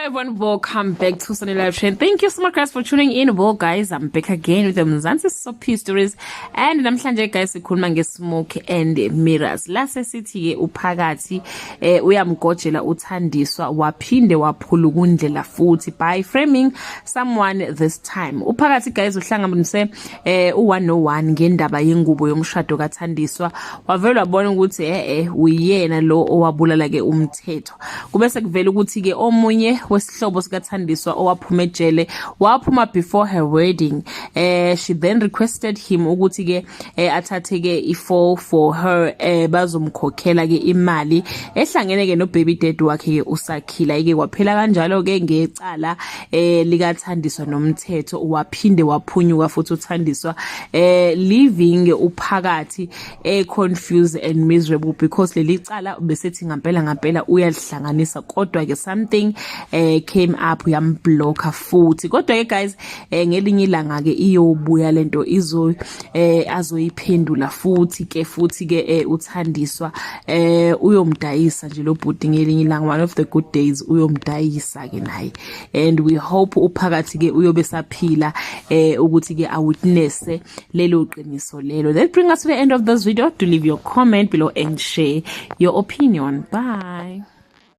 Everyone, welcome back to Sunny Live Trend. Thank you so much, guys, for tuning in. Well, guys, I'm back again with the Mzansi Soapie Stories, and namhlanje, guys, sikhuluma nge-Smoke and Mirrors. La sesithi ke uphakathi uyamgojela uThandiswa, waphinde waphulukundlela futhi by framing someone this time. Uphakathi, guys, uhlanganise u101 ngendaba yengubo yomshado kaThandiswa, wavela wabona ukuthi uyena lo owabulala ke umthetho. Kube sekuvela ukuthi ke omunye wesihlobo sikaThandiswa owaphuma ejele waphuma before her wedding. She then requested him ukuthi ke athathe ke i-fall for her, bazomkhokhela ke imali ehlangene ke no baby dad wakhe ke uSakhila. Ike kwaphela kanjalo ke ngecala likaThandiswa nomthetho, waphinde waphunyuka futhi uThandiswa, leaving uphakathi confused and miserable because leli cala besethi ngampela ngampela uyalihlanganisa, kodwa ke something came up, yamblocka futhi. Kodwa ke, guys, ngelinye ilanga ke iyobuya lento, izo azoyiphendula futhi ke uThandiswa uyomdayisa nje lo bhuti ngelinye ilanga. One of the good days uyomdayisa ke naye, and we hope uphakathi ke uyobe saphila ukuthi ke awitness lelo qiniso lelo. That bring us to the end of this video. To leave your comment below and share your opinion. Bye.